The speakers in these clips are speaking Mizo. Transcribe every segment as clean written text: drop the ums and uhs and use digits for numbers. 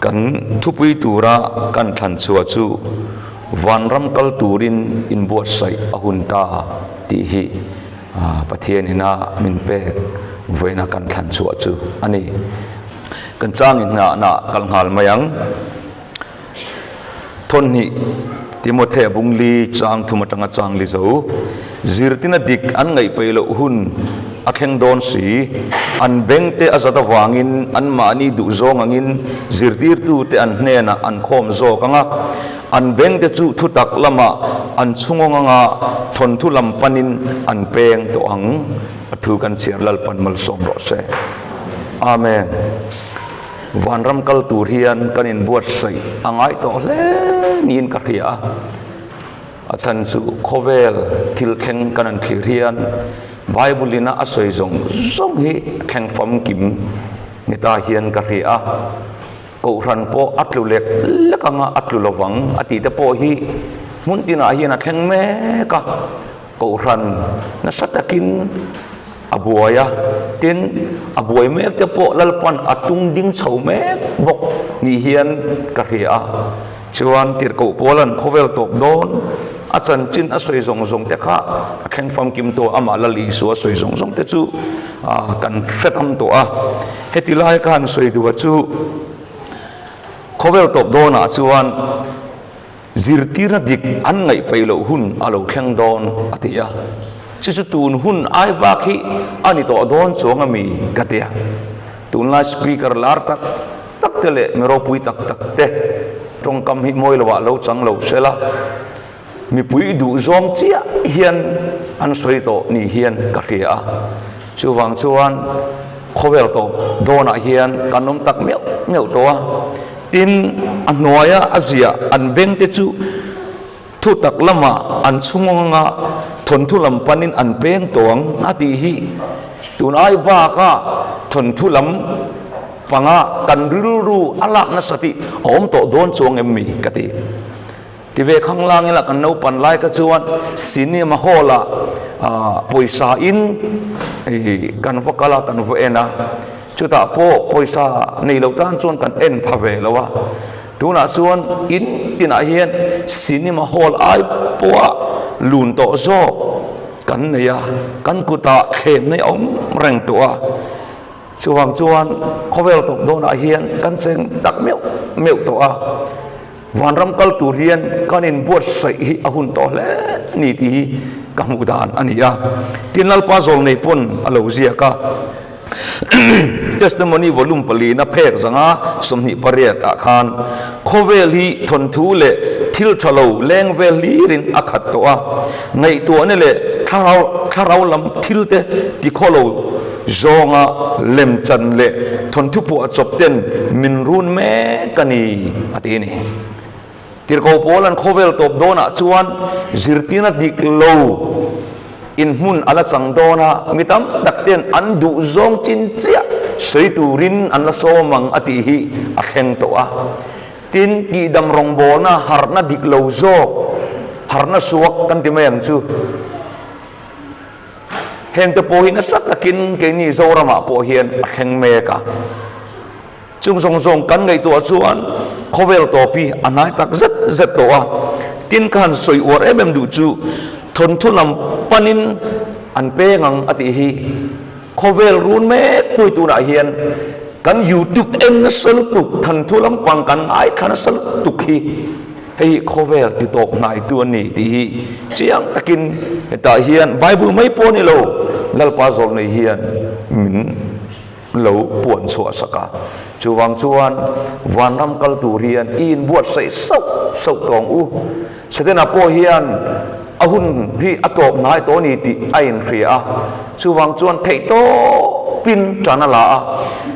Kan thupui tura kan thlan chhuah chu Vanram kal turin inbuatsaih a hun ta tih hi Pathian ina min pek vawiina kan thlan chhuah chu a ni. Kan chang inngahna kal nghal mai ang. Thawnhnih, Timothea bungli chang thum atanga chang li zo, zirtina dik an ngaihpeih loh hun a thleng dawn si. An bengte a zat avangin anmahni duhzawng angin zirtirtute an hnenah an khawm zawk ang a, an bengte chu thutak lamah an chhungawng anga thawnthu lam panin an peng tawh ang. A thu kan chhiar Lalpan malsawm rawh se. Amen. Vanram kal tur hian kan inbuatsaih a ngai tawh hle niin ka hria a, a chhan chu khawvel thil thleng kan han thlir hian Bible ina a sawi zawng zawng hi thleng famkim ni ta hian ka hria a, Kohhran pawh a tlu lek lek anga a tlu lovang a tih te pawh hi hmun tinah hian a thleng mek a. Kohhran nasa takin a buai a, tin a buai mek te pawh Lalpan a tung ding chho mek bawk ni hian ka hria a. Chuan tirhkoh Paula'n khawvel tawp dawn a chanchin a sawi zawng zawng te kha a thleng famkim tawh a, amah Lal Isua sawi zawng zawng te chu kan hre tam tawh a. Heti lai ka han sawi duh a chu khawvel tawp dawnah chuan Zirtirna dik an ngaih peih loh hun a lo thleng dawn, a ti a. Chu chu tun hun ai bak hi a ni tawh dawn chuang a mi? ka ti a. Tunlai speaker lar tak tak te leh mi ropui tak tak te tawngkam hi mawi loah lo chang lo se la, mipui duhzawm chiah hian an sawi tawh ni hian ka hria a. Chuvang chuan khawvel tawp dawnah hian kan awm tak meuh meuh tawh a. Tin, a hnuaia a ziah an bengte chu thutak lamah an chhungawng anga thawnthu lam panin an peng tawh ang a tih hi tun ai baka thawnthu lam panga kan rilru a lak nasa tih a awm tawh dawn chuang em mi ka ti. Ti ve khang lang ila kan naupan lai kha chuan cinema hall ah pawisa in kan va kal a kan va en a, chutah pawh pawisa nei lo tan chuan kan en pha ve lo a, tunah chuan in tinah hian cinema hall ai pawha lun tawh zawk kan nei a, kan kutah thlemna hi a awm reng tawh a, chuvang chuan khawvel tawp dawnah hian kan cheng tak meuh meuh tawh a. Vanram kal tur hian kan inbuatsaih hi a hun tawh hle ni tih hi ka hmuh dan a ni a. Tin Lalpa Zawlnei pawn a lo ziak a, Testimony Volume palina phek zanga 28 ah khan, Khawvel hi thawnthu leh thil tha lo leng vel hlirin a khat tawh a, ngaihtuahna leh thlarau thlarau lam thil te tikhaw lo Zawnga lemchan leh thawnthu phuah chawp ten min run mek a ni, a ti a ni. Tirhkoh pawl an khawvel tawp dawnah chuan zirtirna dik lo in hmun a la chang dawn a, mi tam tak ten an duh zawng chin chiah sawi turin an la sawm ang a tih hi a thleng tawh a. Tin, tihdam rawngbawlna harhna dik lo zawk, harhna suak kan ti mai ang chu. Hengte pawh hi nasa takin keini Zoramah pawh hian a thleng mek a. Chung zawng zawng kan ngaihtuah chuan khawvel tawp hi a hnai tak zet zet tawh a. Tin ka han sawi uar em em duh chu thawnthu lam panin an peng ang a tih hi khawvel run mek pui tunah hian kan youtube en nasa lutuk thanthu lampang kan ngaithla nasa lutuk hi Hei hi khawvel ti tawp hnaitu a ni tih hi chiang takin hetah hian Bible mai pawh a ni lo, Lalpa zawlnei hian min lo puan chhuah sak a. Chuvang chuan vanram kal tur hian i inbuatsaih sauh sauh tawng u. Setana pawh hian a hun hi a tawp hnai tawh a ni tih a inhria a, chuvang chuan theihtawpin tan a la a.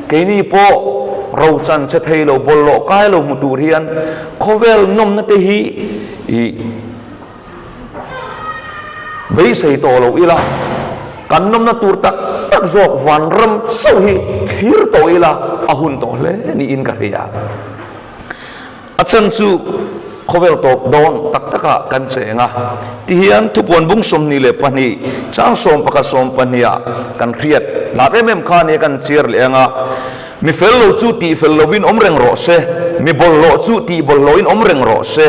Keini pawh rochan che thei lo, bawlhhlawh kai lo hmu tur hian Khawvel nawmna te hi i beisei tawh lo ila, kan nawmna tur tak tak zawk vanram chauh hi thlir tawh ila a hun tawh hle niin ka hria. A chhan chu khawvel tawp dawn tak takah kan cheng a, tihian thupuan bung 22 chang 11 12 ah kan hriat lar em em kha nia kan chhiar leh ang a. Mi fel lo chu tih fel lovin awm reng rawh se. Mi bawlhhlawh chu tih bawlhhlawhin awm reng rawh se,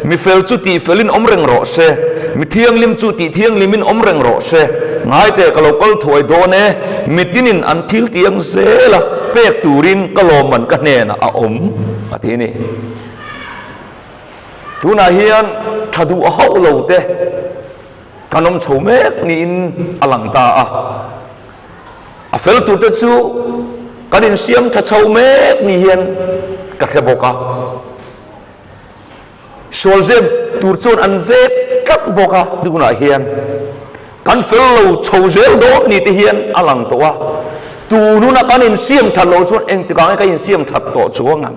mi fel chu tih felin awm reng rawh se, mi thianghlim chu tih thianghlimin awm reng rawh se. Ngaite ka lo kal thuai dawn e, mi tinin an thil tiang zel a, pek turin ka lawmman ka hnenah a awm, a ti a ni. Tunah hian tha duh hauh lo te kan awm chho mek niin a lang ta a. A fel turte chu kan insiam tha chho mek ni hian ka hre bawk a. Sual zep tur chuan an zep tlat bawk a, tunah hian kan fel lo chho zel dawn ni te hian a lang tawh a. Tun huna kan insiam that loh chuan engtikah nge ka insiam that tawh chuang ang?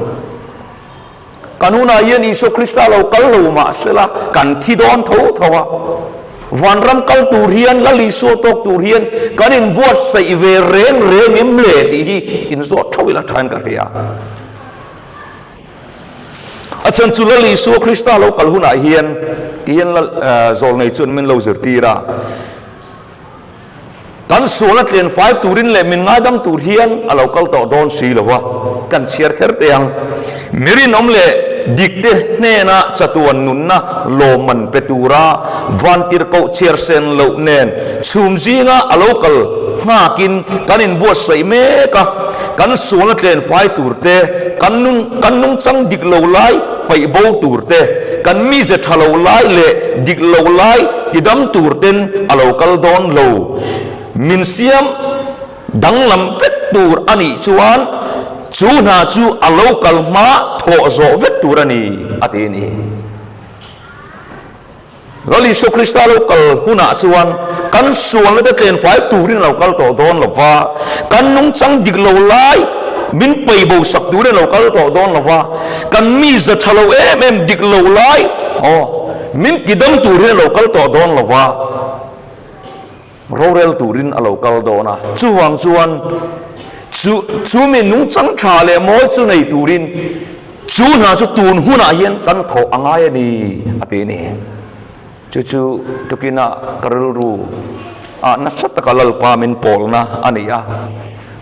Kan hunah hian Isua Krista lo kal lo mah sela, kan thi dawn tho tho a. Vanram kal tur hian, Lal Isua tawk tur hian kan inbuatsaih ve reng reng em le tih hi inzawt theuh ila thain ka hria. A chhan chu Lal Isua Krista lo kal hunah hian ti hian Lal Zawlnei chuan min lo zirtir a. Kan sual a tlen fai turin leh min ngaidam tur hian a lo kal tawh dawn si lo a, kan chhiar kher teh ang. Mi rinawm leh dikte hnena chatuan nunna lawmman pe tura vantirhkoh chhiar sen loh nen chhum zinga a lo kal nghakin kan inbuatsaih mek a, kan sual a tlen fai tur te, kan nun kan nungchang dik lo lai paih bo tur te, kan mize tha lo lai leh dik lo lai tidam tur ten a lo kal dawn lo. Min siam danglam vek tur a nih chuan chu hna chu a lo kal hma thawh zawh vek tur a ni, a ti a ni. Lal Isua Krista lo kal hunah chuan kan sualna te tlen fai turin a lo kal tawh dawn lo va, kan nungchang dik lo lai min pei bo sak turin a lo kal tawh dawn lo va, kan miza tha lo em em dik lo lai aw min tidam turin a lo kal tawh dawn lo va, rorel turin a lo kal dawn a. Chuvang chuan chu chu mi nungchang tha leh mawi chu nei turin chu hna chu tun hunah hian kan thawh a ngai a ni a ti a ni. Chu chu tukina ka rilru ah nasa taka Lalpa min pawlna a ni a.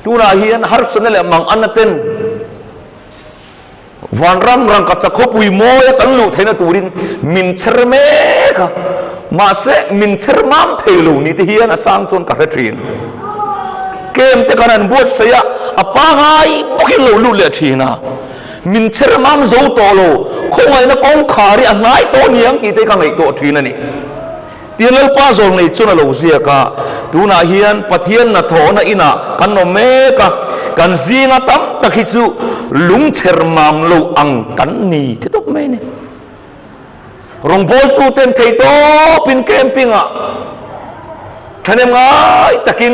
Tunah hian harsatna leh manganna ten Vanram rangkachak khawpui mawia kan luh theihna turin min chher mek a, mahse min chher mam thei lo ni te hian a chang chuan ka hre thin. Kem te kan han buatsaih a, a pangai bawkin lo lut leh thin a, min chher mam zo tawh lo, khawngaihna kawngkhar hi a hnai tawh niang tih te ka ngaihtuah thin a ni. Tia Lalpa zawl nei chuan a lo ziak a, tunah hian Pathian hnathawhna inah kan awm mek a, kan zinga tam tak hi chu lungchher mam lo ang kan ni ti tawp mai a ni. Rawngbawltuten thei tawpin camping-ah thahnem ngai takin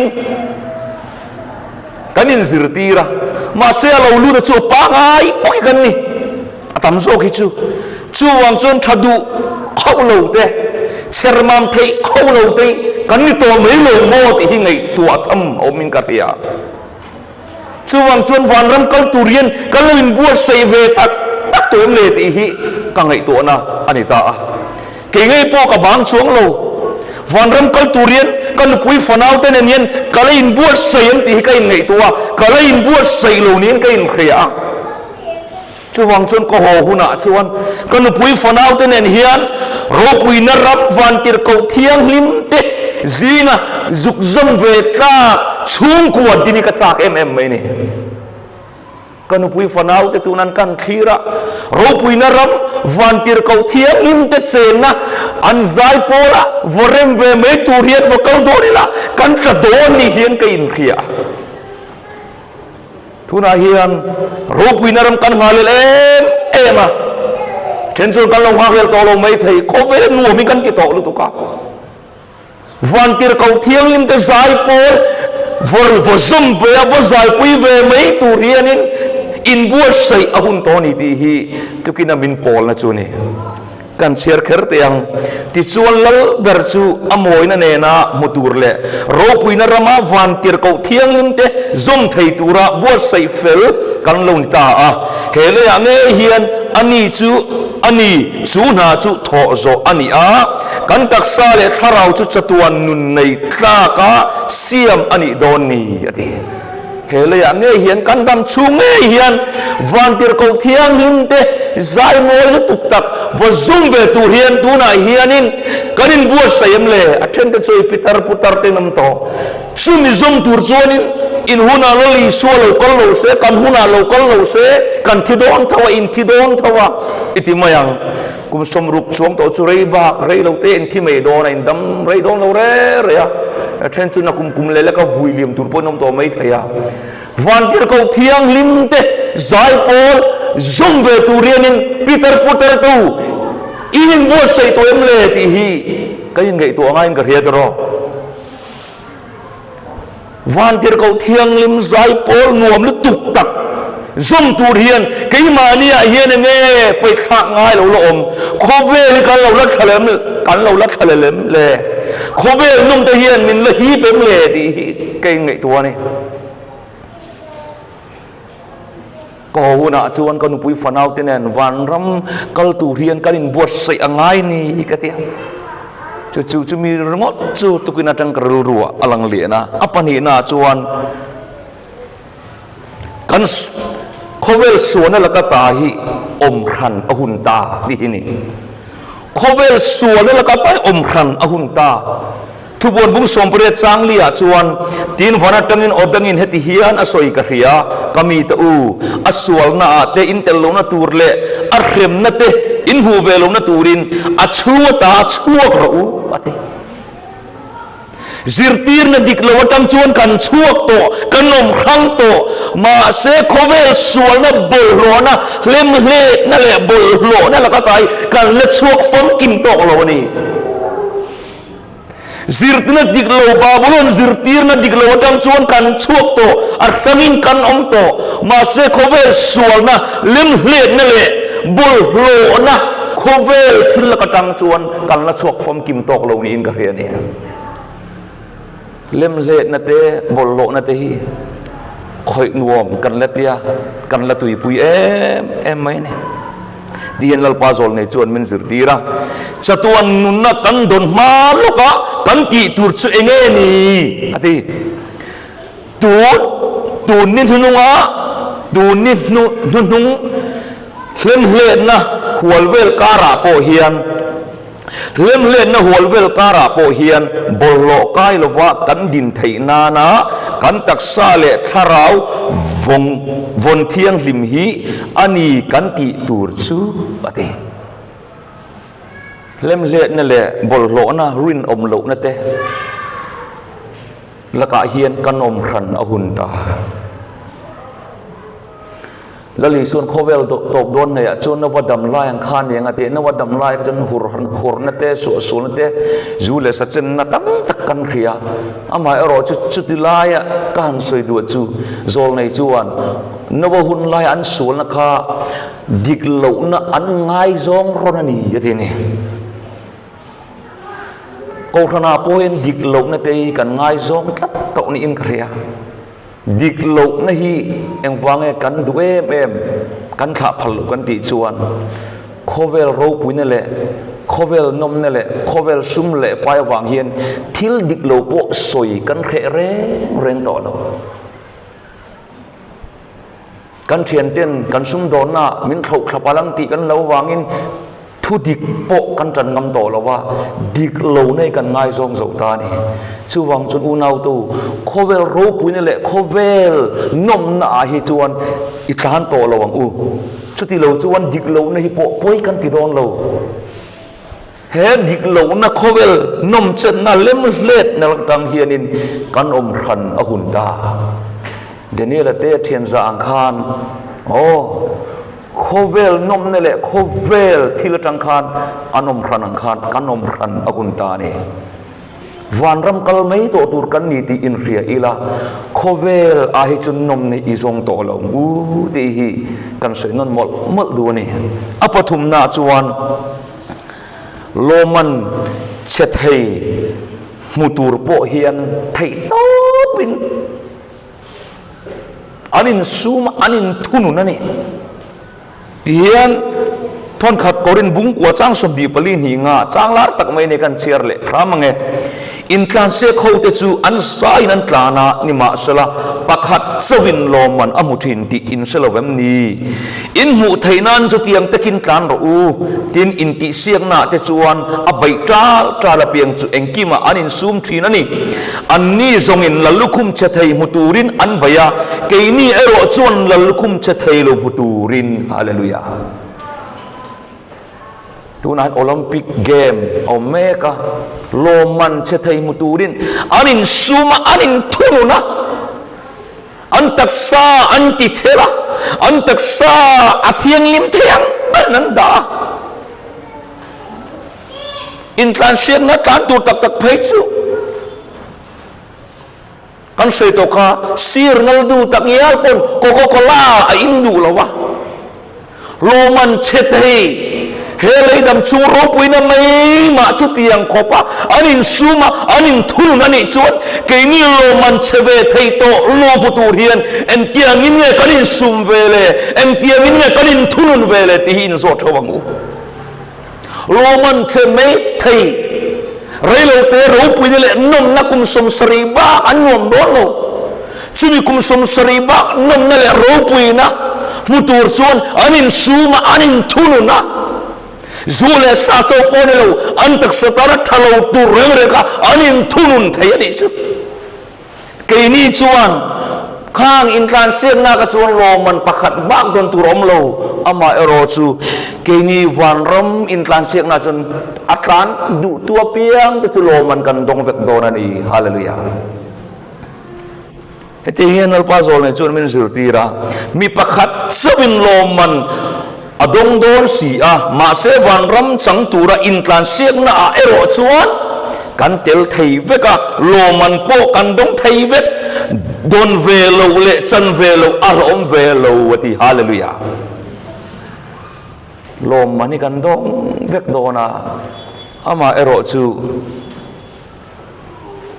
kan inzirtir a, mahse a lo lut a chu a pangai pawh hi kan ni. A tam zawk hi chu chuvang chuan tha duh hauh lo te, chhermam theih hauh lo te kan ni tawh mai lo maw tih hi ngaihtuah tham a awmin ka hria. Chuvang chuan vanram kal tur hian kan lo inbuatsaih ve tak tak tawh em le tih hi ka ngaihtuahna a ni ta a. Kei ngei pawh ka bang chuang lo. Vanram kal tur hian ka nupui fanau te nen hian ka la inbuatsaih em tih hi ka inngaihtuah a, ka la inbuatsaih lo niin ka inhria a. Chuvang chuan ka haw hunah chuan ka nupui fanaute nen hian ropuina ram vantirhkoh thianghlim te zinga zuk zawm ve tlak chhungkua din hi ka chak em em mai ni. Ka nupui fanaute tunan kan thlir a, ropuina ram vantirhkoh thianghlim te chenna an zai pawla vaw rem ve mai tur hian va kal dawn ila kan tla dawn ni hian ka inhria. Tunah hian ropuina ram kan nghalel em em a, then chuan kan lo nghakhlel tawh lo mai thei, khawvel nuam hi kan ti tawh lutuk a. Vantirhkoh thianghlim te zai pawl vaw vaw zawm ve a, vaw zaipui ve mai tur hianin inbuatsaih a hun tawh a ni tih hi tukina min pawlna chu a ni. Kan chhiar kher teh ang. Tichuan lal ber chu a mawina nena hmu tur leh ropuina rama vantirhkoh thianghlim te zawm thei tura buatsaih fel kan lo ni ta a. He leiah ngei hian a ni chu a ni, chu hna chu thawh zawh a ni a, kan taksa leh thlarau chu chatuan nun nei tlaka siam a nih dawn ni, a ti. He leiah ngei hian kan dam chhung ngei hian Vantirhkoh Thianghlim te zai mawi lutuk tak va zum ve tur hian tunah hianin kan inbuatsaih em le? A thente chu i pitar putar te in awm tawh. Chumi zum tur chuanin in hunah Lal Isua lo kal lo se, kan hunah lo kal lo se, kan thi dawn tho a, in thi dawn tho a i ti mai ang. Kum 60 chuang tawh chu rei bak rei lo te in thi mai dawn a, in dam rei dawn lo reng reng a. A then chu na kum kum leh leka vui liam tur pawhin awm tawh mai thei a. Vantirhkoh thianghlim te zai pawl zawm ve tur hianin Peter putar tu in inbuatsaih tawh em le tih hi ka inngaihtuah ngaiin ka hria tawh. Vantirhkoh thianghlim zai pawl nuam lutuk tak zawm tur hian keimahniah hian enge pawithlak ngai lo la awm? Khawvel hi kan lo la thla lem kan lo la thla lem le? Khawvel nawm te hian min la hip em le tih hi ka inngaihtuah a ni. Ka haw hunah chuan ka nupui fanau te nen vanram kal tur hian kan inbuatsaih a ngai ni ka ti a. Chu chu chumi ringawt chu tukin atang ka rilru ah a lang lian a. A pahnihna ah chuan kan khawvel sualna laka ta hi awm hran a hun ta tih hi ni. Khawvel sualna laka ta hi awm hran a hun ta. Thubuan bung 18 chang li ah chuan, Tin van atangin aw dangin heti hian a sawi ka hria, Ka mite u, a sualna ah te in tel lohna tur leh a hremna te in hmuh ve lohna turin a chhung ata chhuak rawh u, a ti. Zirtirna dik lo atang chuan kan chhuak tawh, kan awm hrang tawh, mahse khawvel sualna bawlhhlawhna, hlemhletna leh bawlhhlawhna laka kai kan la chhuak famkim tawk lo a ni. Zirtirna dik lo, Babylon zirtirna dik lo atang chuan kan chhuak tawh, a hrangin kan awm tawh. Mahse khawvel sualna, lemhletna leh bawlhhlawhna khawvel thil lak atang chuan kan la chhuak famkim tawk lo niin ka hria a ni. Lemhletna te, bawlhhlawhna te hi khawih nuam kan la tia, kan la tuipui em em mai a ni. Tihian Lalpa zawl nei chuan min zirtir a, Chatuan nunna kan dawn hma lawka kan tih tur chu eng nge ni? a ti. Tun, tun ni hnuhnunga, tun ni hnu, hnuhnung hlemhletna hual vel karah pawh hian, Hlemhletna hual vel karah pawh hian bawlhhlawh kai lova kan din theih nana kan taksa leh thlarau vawng vawn thianghlim hi a ni kan tih tur chu a ti. Hlemhletna leh bawlhhlawhna rinawm lohna te lakah hian kan awm hran a hun ta. Lal Isuan khawvel tawp dawn hnaihah chuan Nova dam lai ang kha aniang a ti. Nova dam lai kha chuan hur hurna te, suahsualna te, zu leh sachenna tam tak kan hria. Amaherawh chu chuti laia ka han sawi duh chu Zawlnei chuan Nova hun laia an sualna kha dik lohna an ngaizawng rawn a ni a ti a ni. Kohhranah pawh hian dik lohna te hi kan ngaizawng tlat tawh niin ka hria. Dik lohna hi engvang nge kan duh em em, kan thlah phal loh kan tih chuan khawvel ropuina leh khawvel nawmna leh khawvel sum leh pai avang hian thil dik lo pawh sawi kan hreh reng reng tawh lo. Kan thianten kan sumdawnna min thlauh thla palh ang tih kan lo vangin Thu dik pawh kan tan ngam tawh lo a, dik lo nei kan ngaizawng zo ta a ni. Chuvang chuan unautu, khawvel ropuina leh khawvel nawmna ah hi chuan i tlan tawh lo ang u. Chuti lo chuan dik lohna hi pawh pawi kan ti dawn lo. He dik lohna khawvel nawmchenna lemhletna atang hianin kan awm hran a hun ta. Daniel-a te thianza ang khan, Aw! Khawvel nawmna leh khawvel thil atang khan an awm hran ang khan kan awm hran a hun ta a ni. Vanram kal mai tawh tur kan ni tih inhria ila, khawvel ah hi chu nawmna i zawng tawh lo ang u tih hi kan sawi nawn mawlh mawlh duh a ni. A pathumna chuan lawmman che thei hmu tur pawh hian theih tawpin, An insum a, an inthunun a ni. Tihian thawnkhat Korin bungkua chang 24 hnih nga chang lar tak mai nei kan chhiar leh hram ang e. Intlansiak hote chu an zaiin an tlan a, nimahsela pakhat chauhin lawmman a hmu thin tih in hre lo vem ni? In hmuh theih nan chutiang takin tlan rawh u, tin intihsiaknaah te chuan a beih ṭal ṭal apiang chu engkimah an insum ṭhin a ni. Anni zawngin lal lukhum che thei hmu turin an bei a, keini erawh chuan lal lukhum che thei lo hmu turin. Hallelujah! Tunah hian Olympic game a awm mek a, lawmman che thei hmu turin an insum a, an inthunun a, an taksa an ti chel a, an taksa a thianghlim thei ang berin an dah a. Intlansiakna tlan tur tak tak phei chu kan sawi tawh kha, sir Naldu tak ngial pawn Coca Cola a in duh lo a, lawmman chhe thei he leidam chhung ropuina mai mah chutiang khawp a an insum a, an inthunun a nih chuan keini lawmman chhe ve thei tawh lo hmu tur hian engtiangin nge kan insum ve le, engtiangin nge kan inthunun ve le tih hi inzawt theuh ang u. Roman che mai thei reilote ropuina leh nawmna kum 70 bak an nuam dawn lo. Chumi kum 70 bak nawmna leh ropuina hmu tur chuan an insum a, an inthunun a. Zu leh sa chaw pawh ni lo, an taksa tana tha lo tur reng reng kha an inthunun thei a nih chu. Keini chuan khang intlansiakna ka chuan lawmman pakhat bak dawn tur a awm lo, amaherawh chu keini vanram intlansiakna chuan a tlan duhtu apiang te chu lawmman kan dawng vek dawn a ni. Hallelujah. Heti hian Lalpa Zawlnei chuan min zirtir a, mi pakhat chauhin lawmman a dawng dawn si a, mahse vanram chang tura intlansiakna ah erawh chuan kan tel thei vek a, lawmman pawh kan dawng thei vek, dawn ve lo leh chan ve loh a hlawm ve lo a ti. Hallelujah! Lawmman hi kan dawng vek dawn a, amah erawh chu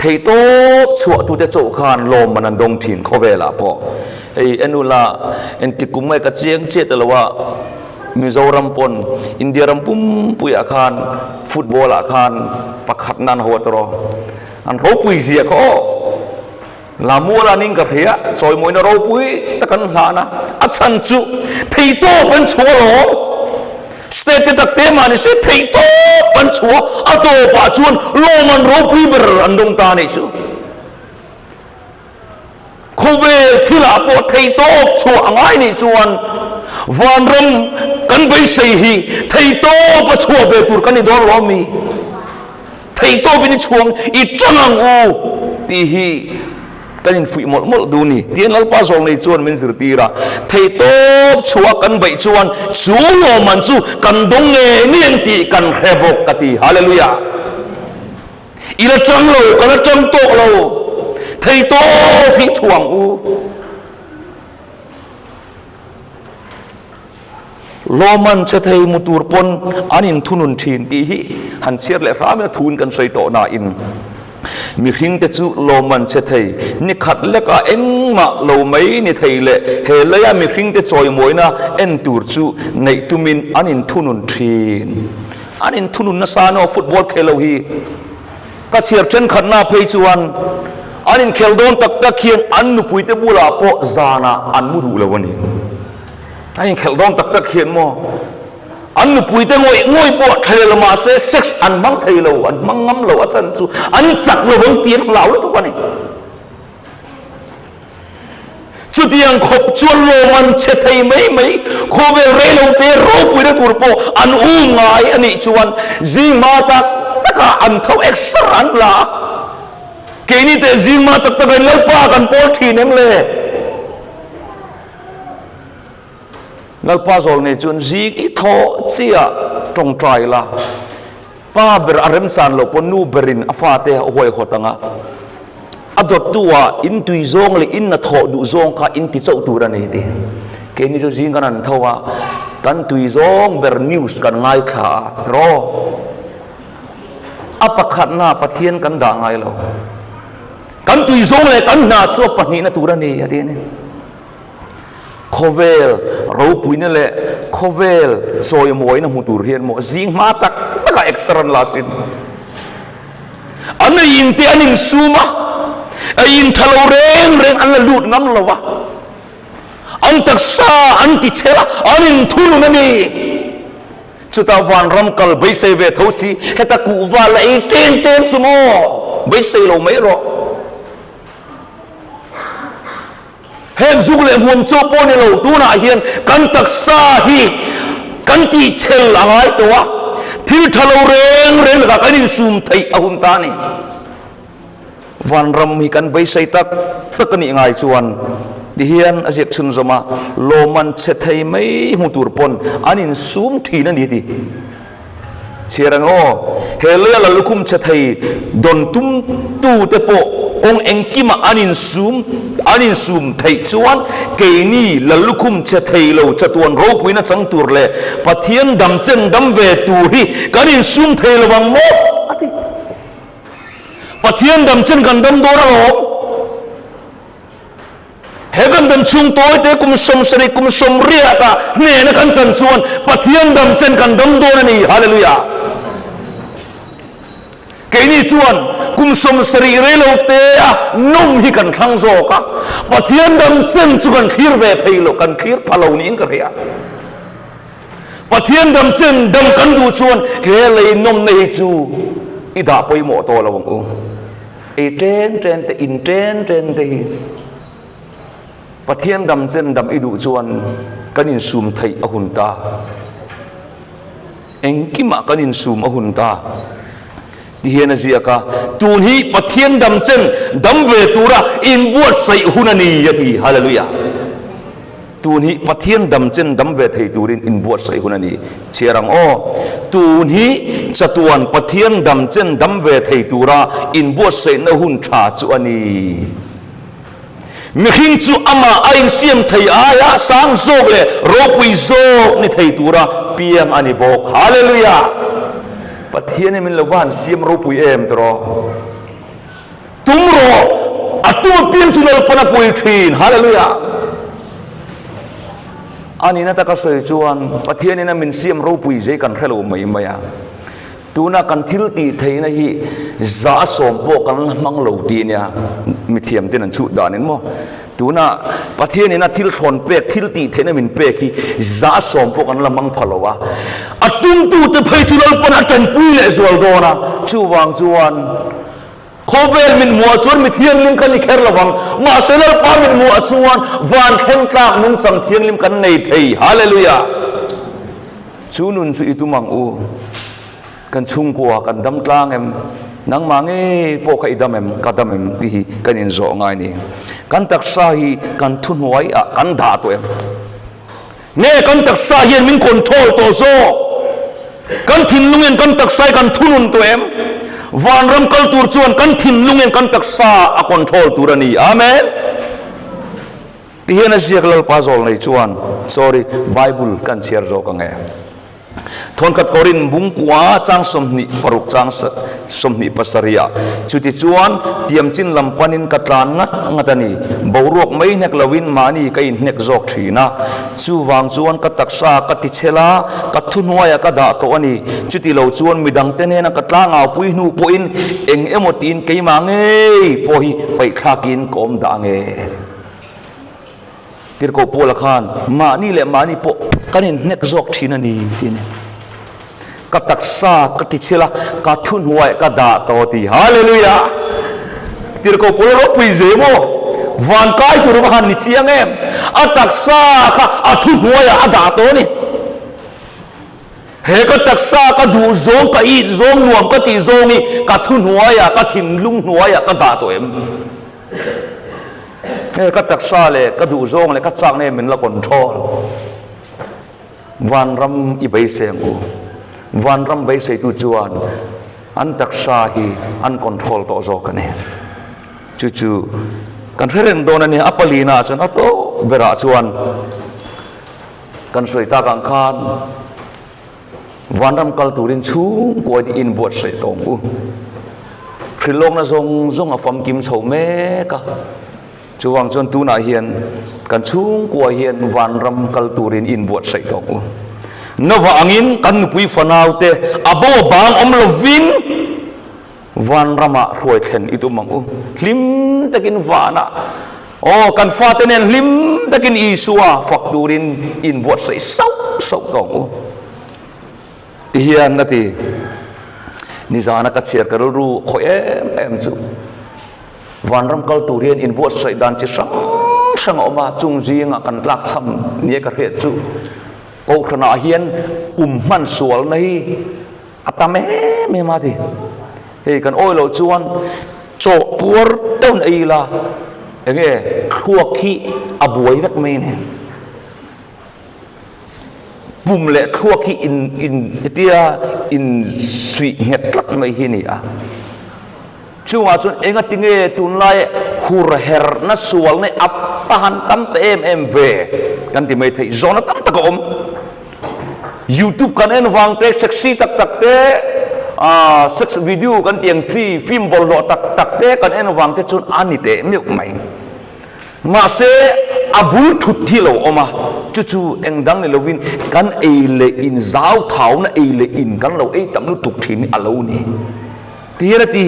Theihtawp chhuahtute chauh khan lawmman an dawng thin khawvelah pawh. Hei en ula, engtik kum nge ka chiang chiah ta lo a, Mizoram pawn India ram pumpuiah khan football ah khan pakhatna an ho a tawrh. An ropui zia kha aw. Lamual an in ka hria, chawimawina ropui tak an hlan a, a chhan chu theihtawp an chhuah alawm. State te tak te mah ni se theihtawp an chhuah, a tawpah chuan lawmman ropui ber an dawng ta a nih chu. Khawvel thilah pawh theihtawp chhuah a ngai nih chuan vanram kan beisei hi theihtawp a chhuah ve tur kan ni dawn lo ami? Theihtawpin i chhuang i tang ang u tih hi kan infuih mawlh mawlh duh ni. Tihian Lalpa Zawlnei chuan min zirtir a, theihtawp chhuah kan beih chuan chu lawmman chu kan dawng ngei ngei ang tih kan hre bawk ka ti. Hallelujah! I la tang lo, ka la tang tawk lo, theihtawp hi chhuang u. Lawman che thei mu tur pawn an inthunun thin tih hi han chhiar leh hram ila thuin kan sawi tawh nain mihringte chu lawman che thei ni khat lekah engmah lo mai ni thei leh he leia mihringte chawimawina en tur chu neih tumin an inthunun thin. An inthunun nasa no football khel lo hi ka chhiar thenkhatna phei chuan an inkhel dawn tak tak hian an nupuite bulah pawh zanah an mu duh lo a ni. A inkhelh dawn tak tak hian maw an nupuite ngawih ngawih pawh thei lo mahse sex an hmang thei lo, an hmang ngam lo a chan chu an chak lo ang tih an hlau lutuk a ni. Chutiang khawp chuan lawm an che thei mai mai, khawvel rei lo te ropuina tur pawh an um ngai a nih chuan zingma tak takah an tho exer an la a. Keini teh zingma tak takah in Lalpa kan pawl thin em le? Lalpa zawl nei chuan zing i thawh chiah tawngtai la, pa ber a remchan loh pawh nu berin a fate a huaihawt ang a, a dawttu ah in tui zawng leh in hnathawh duh zawng kha in ti chauh tur a ni ti. Keini chu zing kan han tho a, kan tui zawng ber news kan ngaithla a, tiraw? A pakhatna Pathian kan dah ngai lo. Kan tui zawng leh kan hna chu a pahnihna tur a ni a ti a ni. Khawvel ropuina leh khawvel chawimawina hmu tur hian maw zing hma tak takah exer an la sin. An ei in te an insum a, ei in tha lo reng reng an la lut ngam lo va, an taksa an ti chher a, an inthunun a ni. Chutah vanram kal beisei ve tho si, heta kuhva la ei teng teng chu maw? Beisei lo mai rawh. Heng zuk leh hmuam chaw pawh ni lo, tunah hian kan taksa hi kan tihchel a ngai tawh a, thil tha lo reng reng lakah kan insum theih a hun ta a ni. Vanram hi kan beisei tak tak a nih ngai chuan tihian a ziak chhunzawm a, lawmman chhe thei mai hmu tur pawn an insum thin a ni ti. Chhiar ang aw, he leia la lukhum chhe thei dawn tum tu te pawh kawng engkimah an insum an insum theih chuan keini la lukhum chhe thei lo chatuan ropuina chang tur leh Pathian dam chen dam ve tur hi kan insum thei lo ang maw? a ti. Pathian dam chen kan dam dawn alawm. He kan dam chhung tawite kum 70 kum 80 ah hnehna kan chan chuan Pathian dam chen kan dam dawn a ni. Hallelujah! Keini chuan kum 70 rei lo te a nawm hi kan thlang zawk a, Pathian dam chen chu kan thlir ve phei lo, kan thlir pha lo niin ka hria. Pathian dam chen dam kan duh chuan he lei nawmna hi chu i dah pawimawh tawh lo ang u. Ei ṭen ṭen te, in ṭen ṭen te hi Pathian dam chen dam i duh chuan kan insum theih a hun ta. Engkimah kan insum a hun ta. Ti hian a ziak a, tun hi Pathian dam chen dam ve tura inbuatsaih hun a ni a ti. Hallelujah! Tun hi Pathian dam chen dam ve thei turin inbuatsaih hun a ni. Chhiar ang aw. Tun hi chatuan Pathian dam chen dam ve thei tura inbuatsaihna hun tha chu a ni. Mihring chu amah a insiam thei aia sang zawk leh ropui zawk ni thei tura piang a ni bawk. Hallelujah! Pathian hi min lo va han siam ropui em tiraw? Tum rawh, a tum apiang chu Lalpan a pui thin. Hallelujah! A nihna taka sawi chuan Pathianin a min siam ropui zai kan hre lo mai mai a. Tuna kan thil tih theihna hi 100% pawh kan la hmang lo tih nia mithiam ten an chhuh danin maw. Tuna Pathianin a thil thlawn pek, thil tih theihna min pek hi 100% pawh kan la hmang pha lo a. A tumtute phei chu Lalpan a tanpui leh zual dawn a, chuvang chuan Khawvel min hmuah chuan mi thianghlim kan ni kher lo vang, mahse Lalpa min hmuah chuan van thleng tlak nungchang thianghlim kan nei thei. Hallelujah! Chu nun chu i tum ang u. Kan chhungkua kan dam tlang em? Nangmah ngei pawh kha i dam em? Ka dam em? Tih hi kan inzawh ngai ni. Kan taksa hi kan thuhnuai ah kan dah tawh em? Nge kan taksa hian min control tawh zawk? Kan thinlungin kan taksa hi kan thunun tawh em? Vanram kal tur chuan kan thinlungin kan taksa a control tur a ni. Amen. Ti hian a ziak Lalpa zawl nei chuan, sorry, Bible kan chhiar zawk ang e. Thawnkhat Korin bungkua chang 26 chang 27 ah chutichuan tiamchin lam panin ka tlan ngat ngat a ni. Boruak mai hnek loin mahni ka inhnek zawk thin a. Chuvang chuan ka taksa ka tichhel a, ka thuhnuaiah ka dah tawh a ni. Chuti lo chuan midangte nena ka tlangaupui hnu pawhin eng emaw tiin keimah ngei pawh hi paihthlakin ka awm dah ang e. Tirhkoh Paula khan mahni leh mahni pawh kan inhnek zawk thin a ni tih a ni. Ka taksa ka tichhil a, ka thuhnuai ka dah tawh ti. Hallelujah! Tirhkoh Paula ropui ze maw? Van kai tur va han ni chiang em? A taksa kha a thuhnuaiah a dah tawh a ni. He ka taksa ka duh zawng, ka it zawng, nuam ka tih zawng hi ka thuhnuaiah, ka thinlung hnuaiah ka dah tawh em? Hei ka taksa leh ka duhzawng leh ka chak nen min la control. Vanram i beisei ang u. Vanram beiseitu chuan an taksa hi an control tawh zawk a ni. Chu chu kan hre reng dawn a ni. A palina chuan a tawp berah chuan kan sawi tak ang khan Vanram kal turin chhungkuain inbuatsaih tawh ang u. Hrilhlawkna zawng zawng a famkim chho mek a. Chuvang chuan tunah hian kan chhungkua hian vanram kal turin inbuatsaih tawh ang u. Nova angin kan nupui fanaute a bo a bang awm lovin. Vanramah hruai thlen i tum ang u. Hlim takin vanah, aw, kan fate nen hlim takin Isua fak turin inbuatsaih sauh sauh tawh ang u. Ti hian a ti. Nizana ka chhiar ka rilru khawih em em chu vanram kal tur hian inbuatsaih dan chi hrang hrang a awm a, chung zingah kan tlak chham nia ka hriat chu Kohhranah hian pum hman sualna hi a tam em em a ti. Hei kan awi loh chuan chaw puar deuhin ei ila enge thluak hi a buai vek mai a ni. Pum leh thluak hi in in hetia in suih nghet tlat mai hi a ni a. Chungah chuan enga tinge tunlai hur herna sualna a fa han tam ta em em ve kan ti mai theih zawhna tam tak a awm. Youtube kan en vang te, sexy tak tak te, ah sex video kan tih ang chi film bawlhhlawh tak tak te kan en vang te chuan a ni teh meuh mai. Mahse, a bul thut hi lo awm a, chu chu eng dang ni lovin kan ei leh in zau thauna ei leh in kan lo ei tam lutuk thin hi a lo ni. Ti hian a ti,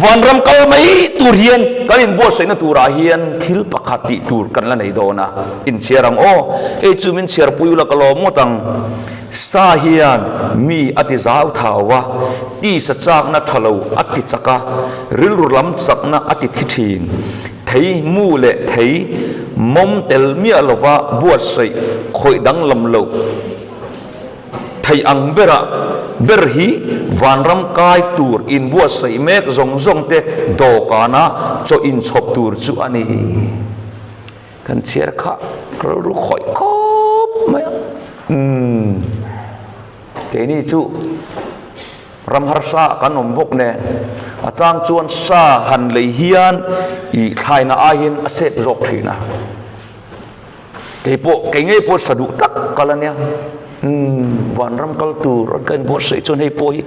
Vanram kal mai tur hian kan inbuatsaihna turah hian thil pakhat tih tur kan la nei dawn a, inchhiar ang aw, hei chu min chhiarpui ula ka lawm ngawt ang. Sa hian mi a ti zau thau a, tisa chakna tha lo a ti chak a, rilru lam chakna a ti thi thin. Thei mu leh thei mawm tel miah lova buatsaih khawih danglam loh theih ang berah ber hi vanram kai tur inbuatsaih mek zawng zawng te dawhkana chaw inchhawp tur chu a ni. Kan chhiar kha rilru khawih khawp mai a. Umm keini chu. Ram harsa kan awm bawk nen a chang chuan sa han lei hian i thlaina aiin a sep zawk thin a. Kei pawh kei ngei pawh sa duh tak kal a nia. Umm vanram kal tur an ka inbuatsaih chuan hei pawh hi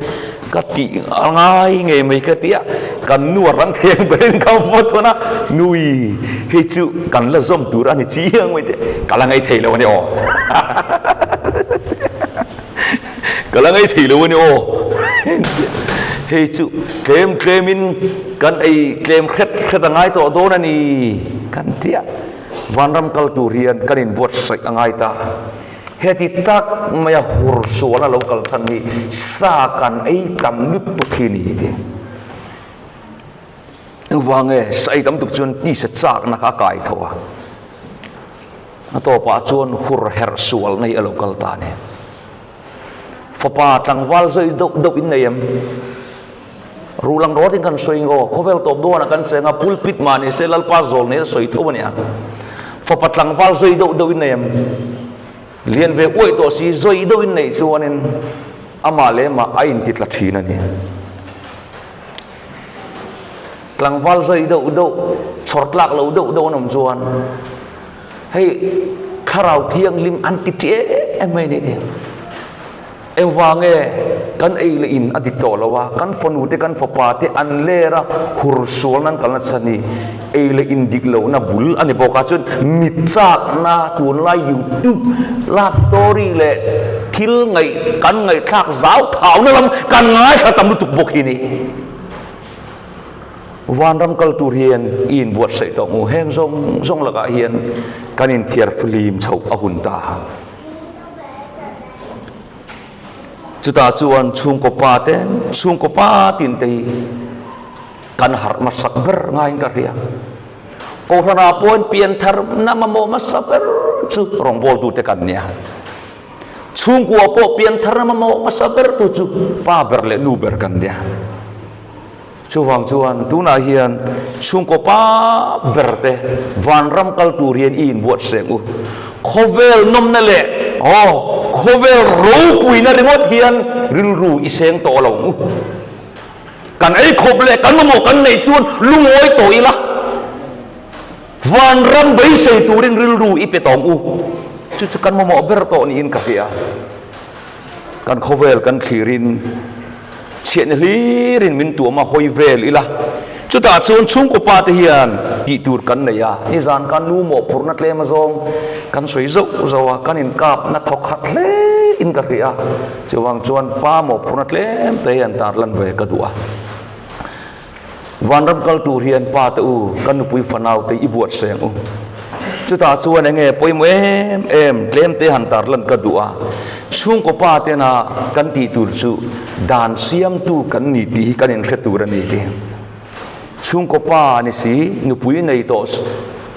ka tih a ngai ngei mai ka ti a. Kan nu a rang thei ang berin ka vaw tawn a, nui hei chu kan la zawm tur a ni chiang mai te ka la ngaithei lo a ni aw. Ka la ngei thei lo a ni aw. Hei chu tlem tlemin kan ei tlem hret hret a ngai tawh dawn a ni kan ti a. Vanram kal tur hian kan inbuatsaih a ngai ta. Heti tak maia hur sual a lo kal chhan hi sa kan ei tam lutuk hi ni ti. Engvang nge sa ei tam tuk chuan tisa chakna kha a kai tho a. A tawpah chuan hur herh sual nei a lo kal ta a ni. Fapa tlangval zawi deuh deuh in nei em? Ruh lang rawt in kan sawi ngaw, khawvel tawp dawnah kan cheng a, pulpit mah ni se Lalpa zawl nei a sawi tho a nia. Fapa tlangval zawi deuh deuh in nei em? Lian ve uaih tawh si zawi deuh in neih chuanin amah leh amah a inti tla thin a ni. Tlangval zawi deuh deuh, chhawr tlak lo deuh deuh an awm chuan hei thlarau thianghlim an ti ṭi em em mai a ni tih. Engvang nge kan ei leh in a dik tawh lo a, kan fanu te kan fapa te an ler a, hur sual nan kalna chhan hi ei leh in dik lohna bul a ni bawk a, chuan mit chakna tunlai youtube love story leh thil ngaih kan ngaihthlak zau thauna lam kan ngaithla tam lutuk bawk hi a ni. Vanram kal tur hian i inbuatsaih tawh mu, heng zawng zawng lakah hian kan inthiar flim chhoh a hun ta. Chutah chuan chhungkaw pa te, chhungkaw pa tin te hi kan harh hmasak ber ngaiin ka hria. Kohhranah pawhin pianthar na mamawh hmasa ber chu rawngbawltute kan nia. Chhungkua pawh pianthar na mamawh hmasa ber tu chu pa ber leh nu ber kan nia. Chuvang chuan tunah hian chhungkaw pa ber te vanram kal tur hian i inbuat seng u. Khawvel nawmna leh aw khawvel ropuina ringawt hian rilru i seng tawh lo ang u. Kan ei khawp leh kan mamawh kan neih chuan lungawi tawh ila. Vanram beisei turin rilru i pe tawng u. Chu chu kan mamawh ber tawh niin ka hria. Kan khawvel kan thlirin chhiahna hlirin min tuam a, hawi vel ila. Chutah chuan chhungkaw pa te hian tih tur kan nei a, nizan khan nu mawhphurhna tlem azawng kan sawi zauh zauh a, kan inkapna thawk khat hle in ka hria. Chuvang chuan pa mawhphurhna tlem te hian tarlan ve ka duh a. Vanram kal tur hian pa te u, kan nupui fanau te i buatsaih ang u. Chutah chuan enge pawimawh em em tlem te han tarlan ka duh a, chhungkaw pa tena kan tih tur chu dan siamtu kan ni tih hi kan inhre tur a ni tih. Chhungkaw pa ni si, nupui nei tawh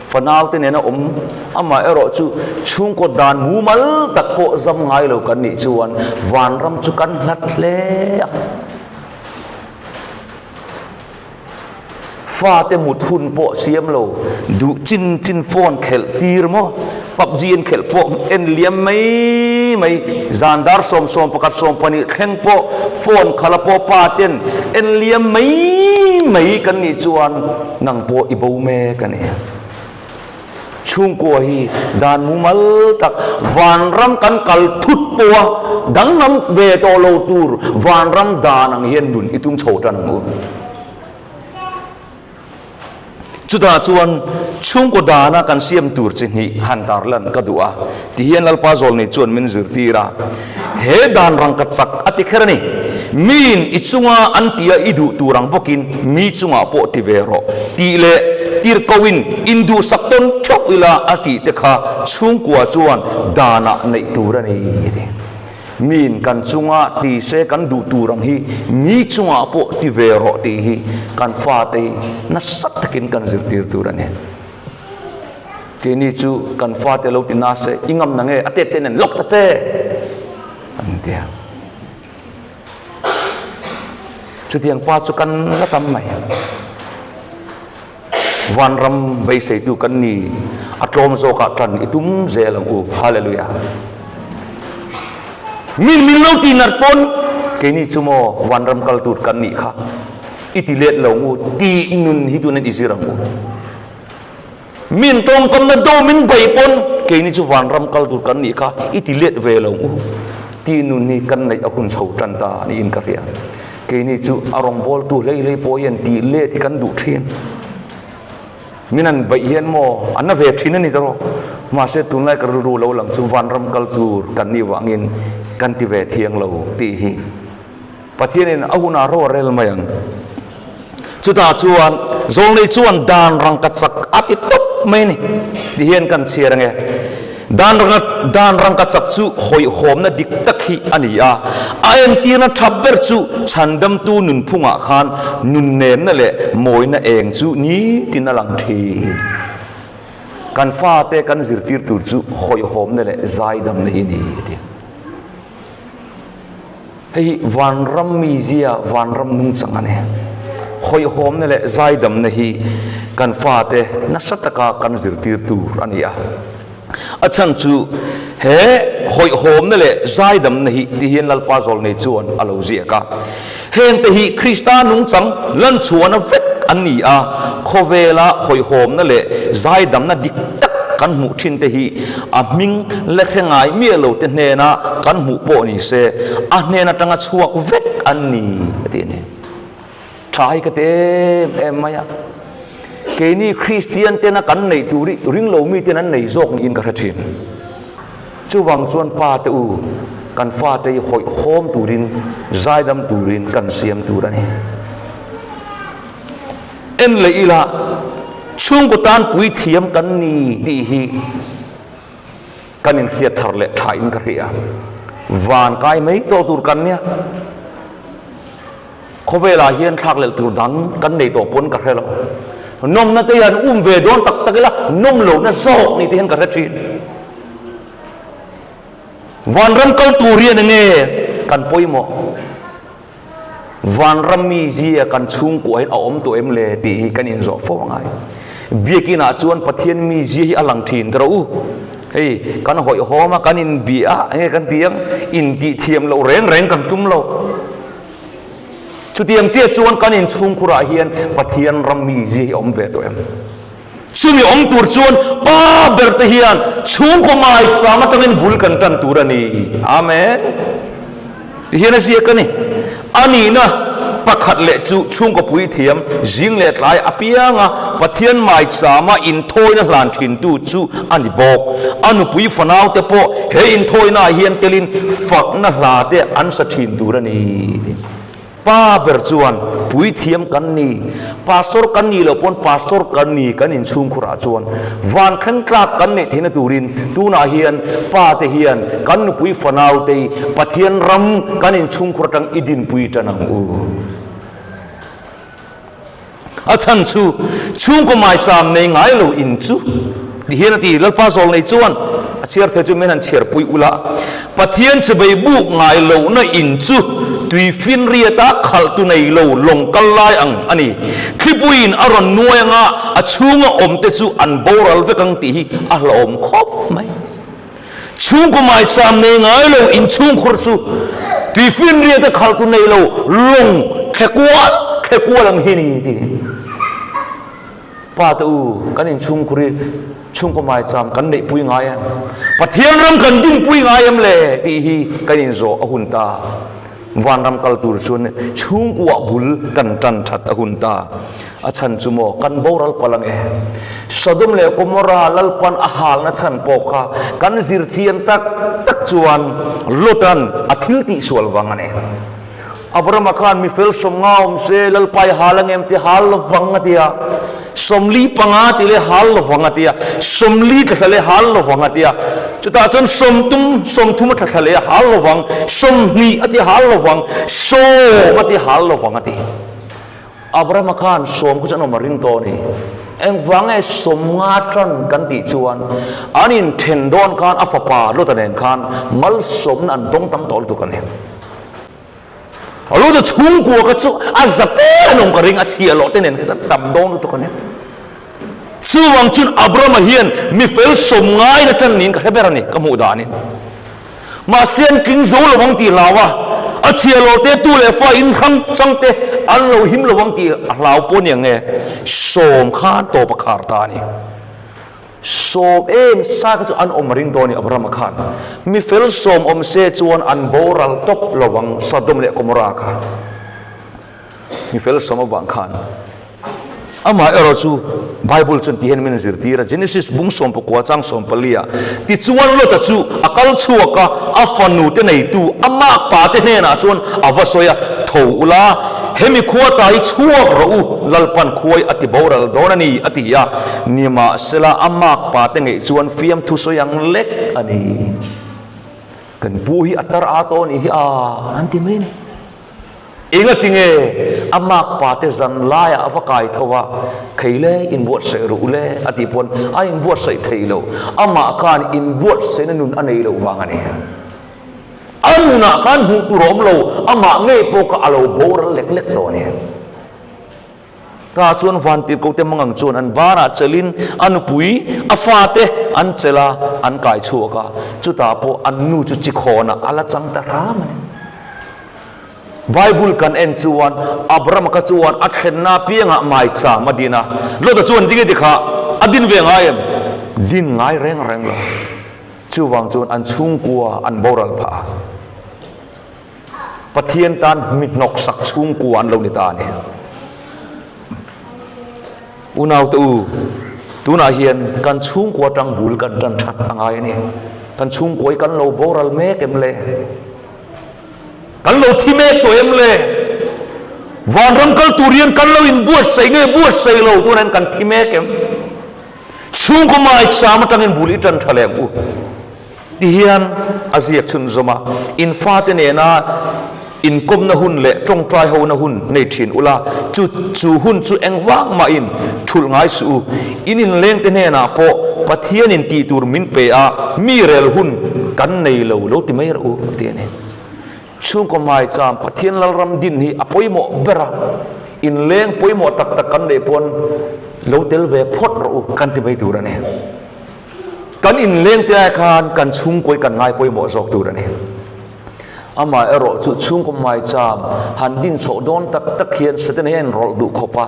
fanau te nena awm, amah erawh chu chhungkaw dan mumal tak pawh zam ngai lo kan nih chuan vanram chu kan hlat hle a. Fate mut hun pawh siam lo, duh chin chin phone khelh tir maw, PUBG an khelh pawh en liam mai mai, zan dar 11 20 thleng pawh phone khala pawh pa ten en liam mai mai kan nih chuan nang pawh i bo mek a ni. Chhungkua hi dan mumal tak vanram kan kal thut pawha danglam ve tawh lo tur vanram dan ang hian nun i tum chho tan ang u. Chutah chuan chhungkaw dana kan siam tur chi hnih han tarlan ka duh a, tihian Lalpa Zawlnei chuan min zirtir a, he dan rangka chak a ti kher a ni. Miin i chunga an tia i duh tur ang bawkin mi chungah pawh ti ve rawh tih leh tirhkohin induhsak tawn theuh ila a tih te kha chhungkua chuan danah neih tur a ni a ti. Miin kan chunga ti se kan duh tur ang hi mi chungah pawh ti ve rawh tih hi kan fate hi nasa takin kan zirtir tur a ni. Keini chu kan fate lo ti nase i ngam na nge a tet te nen lawk ta che an ti a. Chutiang pa chu kan la tam mai. Vanram beiseitu kan ni, a tlawm zawkah tan i tum zel ang u. Hallelujah. Min min lo ti nat pawn keini chu maw vanram kal tur kan nih kha i ti let lo ang u tih nun hi tunin i zir ang u. Min tawngkamna do min bei pawn keini chu vanram kal tur kan nih kha i ti let ve lo u tih nun hi kan neih a hun chho tan ta niin ka hria. Keini chu a rawngbawltu hlei hlei pawh hian tih let hi kan duh thin. Min an beih hian maw an na ve thin a ni tawh. Mahse tunlai ka rilru lo lang chu vanram kal tur kan nih vangin kan ti ve thiang lo tih hi. Pathianin a hunah ro a rel mai ang. Chutah chuan Zawlnei chuan dan rangka chak a ti tawp mai a ni. Ti hian kan chhiar ange. Dan ranga dan rangka chak chu hawihhawmna dik tak hi a ni a. A entirna tha ber chu chhandamtu nunphungah khan nunnemna leh mawina eng chu nitin a lang thin. Kan fate kan zirtir tur chu hawihhawmna leh zaidamna hi a ni a ti. Hei hi vanram mizia, vanram nungchang a ni. Hawihhawmna leh zaidamna hi kan fate nasa taka kan zirtir tur a ni a. A chhan chu he hawihhawmna leh zaidamna hi ti hian Lalpa Zawlnei chuan a lo ziak a. Hengte hi Krista nungchang lanchhuahna vek an ni a, khawvela hawihhawmna leh zaidamna dik tak kan hmuh thin te hi a hming la hre ngai miah lo te hnena kan hmuh pawh ni se, a hnen atanga chhuak vek an ni a ti a ni. Tha hi ka ti em em mai a, keini Kristian tena kan neih tur hi ringlo miten an nei zawk niin ka hre thin. Chuvang chuan pa te u, kan fate hi hawihhawm turin, zaidam turin kan siam tur a ni. En leh ila, chhungkaw tan puithiam kan ni tih hi kan inhriat thar leh thain ka hria. Van kai mai tawh tur kan nia. Khawvelah hian thlak leh tur dang kan nei tawh pawn ka hre lo. Nawmna te hian um ve dawn tak tak ila, nawm lohna zawk ni te hian ka hre thin. Vanram kal tur hian enge kan pawimawh? Vanram mi zia kan chhungkuah hian a awm tawh em le tih hi kan inzawh fo a ngai. Biakinah chuan Pathian mi zia hi a lang thin tawh rawh u. Hei kan hawihhawm a, kan inbia a, enge kan ti ang? Intihthiam loh reng reng kan tum lo. Chutiang chiah chuan kan inchhungkhurah hian Pathian ram mi zia hi a awm ve tawh em? Chumi awm tur chuan pa ber te hian chhungkaw ngaihsam atangin bul kan tan tur a ni. Amen. Ti hian a ziak a ni. A nihna pakhat leh chu chhungkaw puithiam zing leh tlai apianga Pathian maichama inthawina hlan thintu chu a ni bawk. A nupui fanaute pawh he inthawinaah hian telin fakna hla te an sa thin tur a ni. Pa ber chuan puithiam kan ni, pastor kan nih loh pawn pastor kan ni kan inchhungkhurah chuan van thleng tlak kan neih theihna turin tunah hian pa te hian kan nupui fanau te Pathian ram kan inchhungkhur atang i dinpui tan ang u. A chhan chu chhungkaw maicham nei ngai lo in chu ti hian a ti. Lalpa zawl nei chuan a chhiar thei chu min han chhiarpui ula, Pathian chubei buk ngai lohna in chu tui finriata khalhtu nei lo lawng kal lai ang a ni. Thlipuiin a rawn nuai anga a chhunga awmte chu an boral vek ang tih hi a hlauhawm khawp mai. Chhungkaw maicham nei ngai lo inchhungkhur chu tuifinriat a khaltu nei lo lawng thle kual thle kual ang hi ni ti. Pa te u, kan inchhungkhur hi chhungkaw maicham kan neihpui ngai em? Pathian ram kan dinpui ngai em le tih hi kan inzawh a hun ta. Vanram kal tur chuan chhungkuah bul kan tan that a hun ta. A chhan chu maw kan boral palh ang e. Sodom leh Gomorrah Lalpan a halna chhan pawh kha kan zir chian tak tak chuan Lotan a thil tihsual vang a ni. Abrahama khan mi fel sawm nga awm se Lalpa i hal ang em ti hal lovang a ti a. 45 tih leh hal lovang a ti a, 40 tla thla leh hal lovang a ti a, chutah chuan sawmtum, 30 a tla thla leh a hal lovang, 20 a ti hal lovang, 10 a ti hal lovang a ti. Abrahama khan sawm kha chu an awm a ring tawh a ni. Engvang nge 50 tan kan tih chuan an inthen dawn khan a fapa Lota nen khan malsawmna an dawng tam tawh lutuk a ni. A lu chu chhungkua kha chu a za ber an awm ka ring, a chhiah loh te nen kha chuan tam dawn lutuk a nia. Chuvang chuan Abrahama hian mi fel sawm ngaiin a tan niin ka hre ber a ni, ka hmuh danin. Mahse an tling zo lo ang tih hlau a, a chhiah loh te tu leh fa in hrang chang te an lo him lo ang tih a hlau pawh a ni ang e, sawm khan tawp a khar ta a ni. Sawm em sa kha chu an awm ring dawn i Abrahama khan mi fel sawm awm se chuan an boral tawp lo ang Sodom leh Gomorrah kha mi fel sawm avang khan amah erawh chu Bible chuan ti hian min zirtir a Genesis bung 14 chang 14 ah tichuan Lota chu a kal chhuak a a fanu te neitu a makpa te hnenah chuan a va sawi a tho ula Hemi khua ta hi chhuak rawh u, Lalpan khuai a ti boral dawn a ni, a ti a. Nimahsela a makpa te ngeih chuan fiamthu sawi ang lek a ni. Kan pu hi a tar a tawh a nih hi a, an ti mai a ni. Engati nge a makpa te zan laiah a va kai tho a, Khei le, inbuatsaih rawh u le, a tih pawn a inbuatsaih thei lo. Amah khan inbuatsaihna nun a nei loh vang a ni. A nunah khan hmuh tur a awm lo, amah ngei pawh kha a lo boral lek lek tawh a ni. Ta chuan vantirhkohte mangang chuan an banah chelhin a nupui, a fate an chelh a, an kai chhuak a, chutah pawh an nu chu chikhawnah a la chang ta hram a ni. Bible kan en chuan Abrahama kha chuan a thlenna apiangah maicham a din a, Lota chuan ding e ti kha a din ve ngai em? Din ngai reng reng lo. Chuvang chuan an chhungkua an boral phah a, Pathian tan mi hnawksak chhungkua an lo ni ta a ni. Unaute u, tunah hian kan chhungkua tang bul kan tan that a ngai a ni. Kan chhungkua hi kan lo boral mek em le? Kan lo thi mek tawh em le? Vanram kal tur hian kan lo inbuatsaih nge buatsaih lo? Tunah hian kan thi mek em? Chhungkaw maisam atangin bul i tan tha leh ang u ti hian a ziak chhunzawm a, in fate nena inkawmna hun leh tawngtai hona hun nei thin ula, chu chu hun chu engvang mahin thulh ngai suh u. In inlengte hnenah pawh Pathianin tih tur min pe a, mi rel hun kan nei lo lo ti mai rawh u a ti a ni. Chhungkaw maicham Pathian Lalram din hi a pawimawh ber a, inleng pawimawh tak tak kan neih pawn lo tel ve phawt rawh u kan ti mai tur a ni. Kan inleng te ai khan kan chhungkawi kan ngai pawimawh zawk tur a ni. Amah erawh chu chhungkaw maicham han din chhoh dawn tak tak hian Satan hi a inrawlh duh khawp a,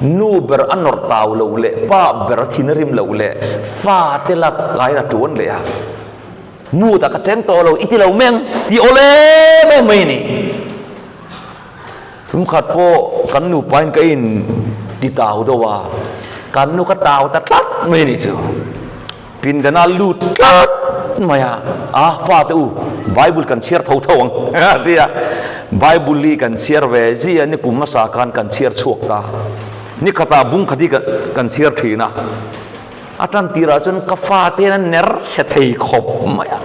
nu ber a nawrh tau loh leh pa ber a thin a rim loh leh fa te lak aiin a tuan leh a. Mood ah ka cheng tawh lo, i ti lo meng ti awl em em mai a ni. Tum khat pawh kan nupa in ka in ti tau deuh a, kan nu ka tau ta tlat mai a nih chu. Pindana lut tlat. mai a, a fate u Bible kan chhiar tho tho ang a ti a, Bible hi kan chhiar ve zia ni kum hmasa khan kan chhiar chhuak ta, ni khatah bung khat hi kan chhiar thin a, a tan tirah chuan ka fate hian an ner chhe thei khawp mai a,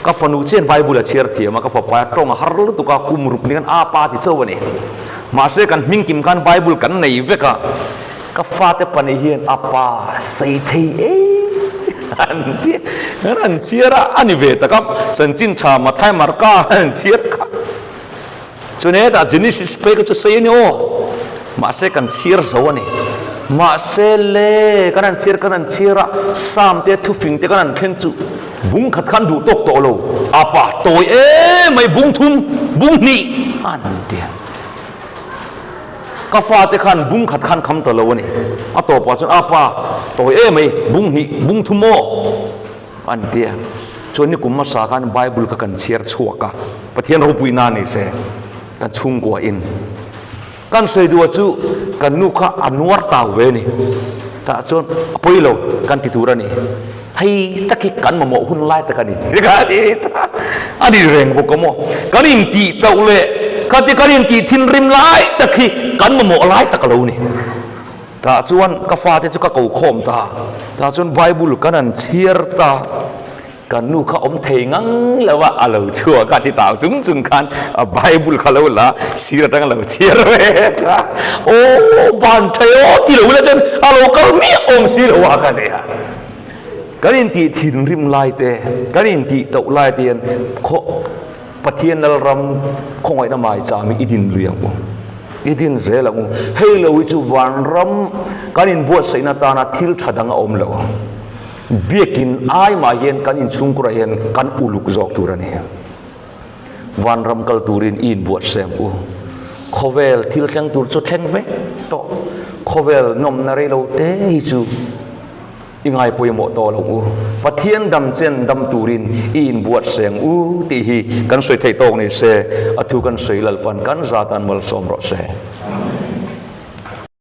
ka fanu chian Bible a chhiar thiam a, ka fapa a tawng a har lutuk a, kum ruk ni khan a pa ti chauh a ni, mahse kan hming kim khan Bible kan nei vek a. Ka fate pahnih hian a pa sei thei em an ti a, an chhiar a, a ni ve tak a, chanchin tha Mathai Marka an chhiar kha. Chuan hetah Genesis phei kha chu sei a ni aw, mahse kan chhiar zo a ni. Mahse le kan han chhiar kan han chhiar a, Psalm te thufing te kan han thleng chu bung khat khan duh tawk tawh lo, a pa tawi em mai bung thum, bung hnih an ti a. Ka fate khan bung khat khan kham ta lo a ni. A tawpah chuan, A pa, tawi em mai, bung hnih, bung thum aw! an ti a. Chuan nikum hmasa khan Bible kha kan chhiar chhuak a, Pathian ropui na ni se, kan chhungkua in. Kan sawi duh chu kan nu kha a nuar tau ve a ni. Tah chuan a pawi lo kan ti tur a ni. Hei tak hi kan mamawh hun lai tak a ni. A ni reng bawk a maw? Kan intih tauh leh khati kan intih thinrim lai tak hi kan mamawh lai tak a lo ni. Tah chuan ka fate chu ka ko khawm ta. Tah chuan Bible kan han chhiar ta. Kan nu kha awm thei ngang lo a, a lo chhuak a ti tau chung chung khan a Bible kha lo la sir atang a lo chhiar ve ta. Aw van thei aw ti lo ila chuan a lo kal miah awm si lo a ka ti a. Kan intih thinrim lai te, kan intih toh lai te hian khaw Pathian Lalram khawngaihna mai cham hi i din lui ang u, i din zel ang u. Hei lo hi chu vanram kan inbuatsaihna tana thil tha dang a awm lo. Biakin ai mah hian kan inchhungkurah hian kan uluk zawk tur a ni. Vanram kal turin i inbuatsaih ang u. Khawvel thil thleng tur chu thleng vek tawh. Khawvel nawmna rei lo te hi chu i ngai pawimawh tawh lo u. Pathian dam chen dam turin i inbuatsaih ang u tih hi kan sawi theih tawk ni se, a thu kan sawi Lalpan kan zatan malsawm rawh se.